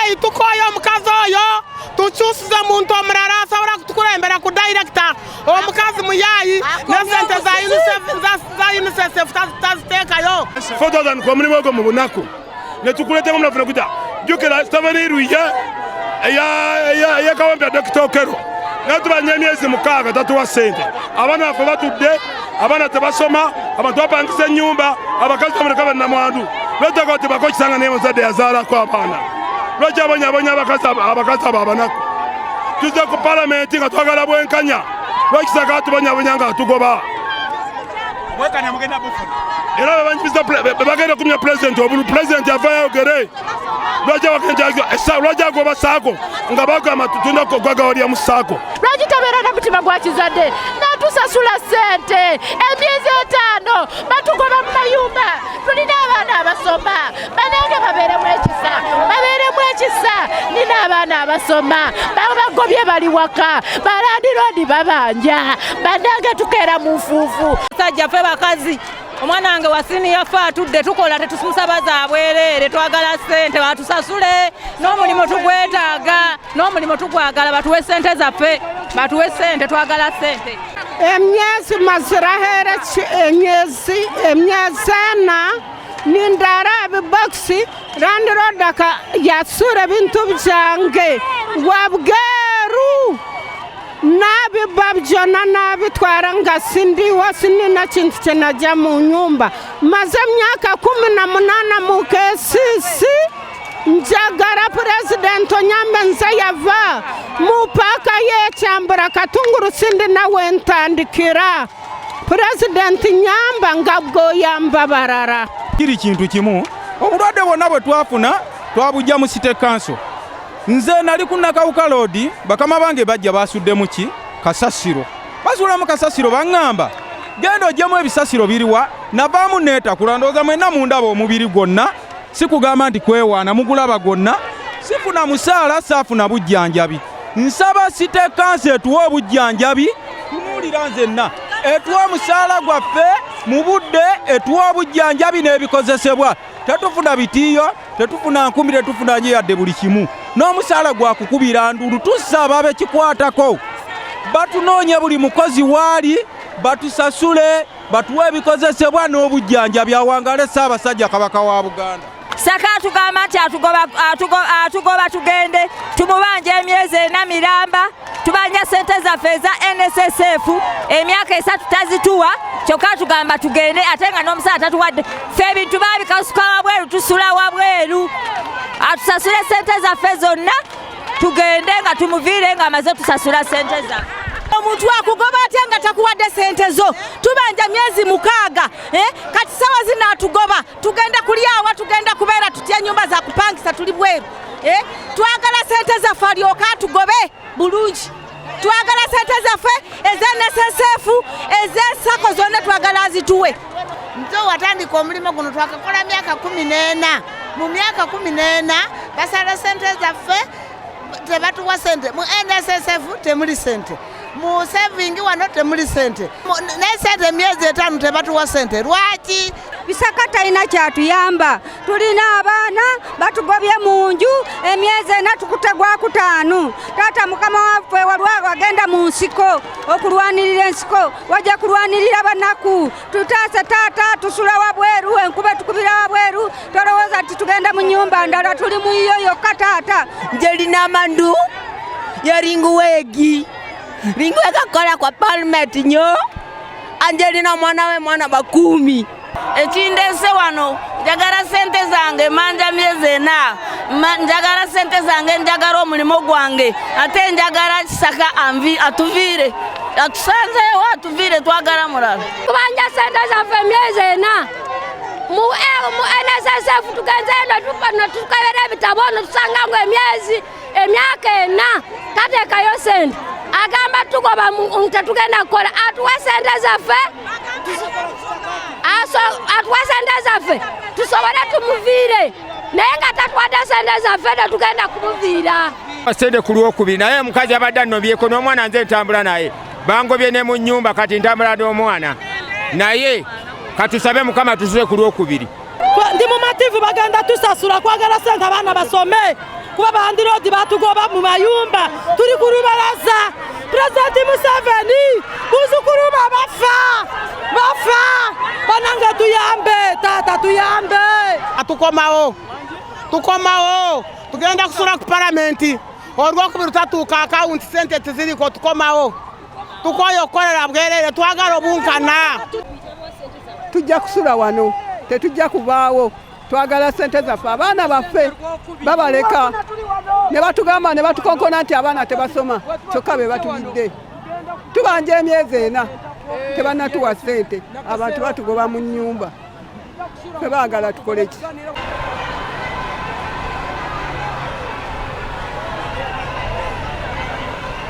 Muzeeyi tukooye omukazi oyo, tukyusize muntu omurara asobora kutukurembera ku dayirekita. Omukazi muyaayi n'esente za UNICEF za UNICEF taziteekayo. Ffe twatandika omulimu ogwo mu bunaku ne tukuleetera omunafu ne gujja. Jjukira Steven Lwiye eya Kawempe Dokita Okello naye tubanja emyezi 6 tatuwa ssente. Abaana baffe batudde, abaana tebasoma, abantu bapangisa ennyumba, abakazi bamuleka bannamwandu. Lwetaaga tebako kisanga naye muzadde yazaalako abaana. Lwaki abonyabonya abakazi abo abanaku? Tuzze ku palamenti nga twagala bwenkanya. Lwaki Kisaka atubonyabonya nga atugoba? Era bagenda kumya pulezidenti obulu, pulezidenti avayo ayogere. Lwaki agoba saako nga bagamba tulina kugagawalya mu saako? Lwaki tabeera na mutima gwa kizadde n'atusasula ssente emyezi 5 batugoba mu mayumba? Tulina abaana abasoma, banange babeeremu ekisa, babeeremu ekisa. Nina abaana abasoma, babagobye bali waka, balandiroodi babanja, bannange tukeera mu nfuufu. Basajja ffe bakazi, omwana wange wa siniya ffe atudde tukola tetumusaba za bwereere, twagala ssente batusasule, n'omulimu tugwetaaga, n'omulimu tugwagala, batuwe ssente zaffe, batuwe ssente, twagala ssente. Emyezi mazirahere emyezi 4 nindara ebibokisi landiroodi yasura ebintu byange wabweru nabiba byona nabitwara nga sindiho, sinina kintu kyenajja mu nyumba. Maze emyaka 18 mu KCC. Njagara pulezidenti onyambe nze yava mu paaka y'ekyambura Katunguru, sindi nawe ntandikira. Pulezidenti nyamba nga bw'oyamba barara. Kiri kintu kimu, obulwadde bwonna bwe twafuna twabujja mu City Council. Nze nali ku Nakawuka Road, bakama bange bajja basuddemu ki kasasiro, basuulamu kasasiro, baŋŋamba genda oggyemu ebisasiro biriwa. Navaamu neetakula, ndowooza mwenna mundaba omubiri gwonna, si kugamba nti kwewaana, mugulaba gwonna. Sifuna musaala, saafuna bujjanjabi. Nsaba City Council etuwe obujjanjabi, tunuulira nzenna, etuwe omusaala gwaffe mu budde, etuwe obujjanjabi n'ebikozesebwa. Tetufuna bitiiyo, tetufuna nkumbi, tetufuna nje yadde buli kimu, n'omusaala gwakukubira ndulu. Tusaba bekikwatako batunoonye buli mukozi waali, batusasule, batuwe ebikozesebwa n'obujjanjabi. Awangale Ssaabasajja Kabaka wa Buganda. Saka atugamba nti atugoba tugende, tumubanja emyezi 4 miramba, tubanja ssente zaffe eza NSSF emyaka 3 tazituwa, kyokka atugamba tugende ate nga n'omusaala tatuwadde. Ffe ebintu baabikasuka wabweru, tusula wabweru, atusasule ssente zaffe zonna tugende nga tumuviire nga amaze tusasula ssente zaffe. Omuntu akugoba atya nga takuwadde ssente zo? Tubanja myezi 6, kati sawa zino atugoba, tugenda kulyawa, tugenda kubeera tutya? Ennyumba za kupangisa, tuli bweru. Twagala ssente zaffe alyoke atugobe bulungi. Twagala ssente zaffe eza NSSF, ez'ensako zonna twagala azituwe. Nze watandika omulimu guno twakakola myaka 14. Mu myaka 14 basala ssente zaffe, tebatuwa ssente. Mu NSSF temuli ssente, mu saving wano temuli ssente, ne ssente emyezi 5 tebatuwa ssente. Lwaki? Bisaka talina kyatuyamba, tulina abaana batugobye mu nju emyezi 4 tukute gwa 5. Taata mukama waffe waliwo wagenda mu nsiko okulwanirira ensiko, wajja kulwanirira banaku. Tutaase taata, tusula wabweru, enkuba etukubira wabweru, tolowooza nti tugenda mu nnyumba ndala, tuli mu yo yokka taata. Nje lina amandu yaringuwegi ringuwega kola kwa parliament nyo Angelina mwana we mwana bakumi. Ekindese wano njagala ssente zange, manja myezi 4, njagala ssente zange, njagala omulimu gwange, ate njagala Kisaka anvi atuviire, atusanzeewo atuviire, twagala mulala. Tubanja ssente zaffe emyezi 4 mu NSSF, tugenze eno tukebera ebitabo ne tusanga ngo emyaka 4 tateekayo ssente. Agamba tugoba tetugenda kukola, atuwe ssente zaffe, atuwe ssente zaffe tusobole tumuviire, naye nga tatuwadde ssente zaffe tetugenda kumuviira. Ssente ku Lwokubiri, naye omukazi abadde annobyeko n'omwana, nze ntambula naye, bangobye ne mu nnyumba, kati ntambula n'omwana, naye katusabe Mukama tusule ku Lwokubiri. Ndi mumativu, bagenda tusasula. Kwagala sente abaana basome. Kuba bandiroodi batugoba mu mayumba, tuli ku lubalaza. Pulezidenti Museveni, buzukulu ba bafa bafa, banange tuyambe, taata tuyambe. Tukomawo, tukomawo, tugenda kusula ku palamenti olwokubiri tatuuka akawunti sente teziriko. Tukomawo, tukoye okukolera bwerere, twagala obunkana. Tujja kusula wano, tetujja kubaawo. Twagala sente zaffe. Abaana baffe babaleka ne batugamba ne batukonkona nti abaana tebasoma, kyokka be batulidde. Tubanja emyezi 4, tebannatuwa ssente. Abantu batugoba mu nnyumba. Fe baagala tukole ki?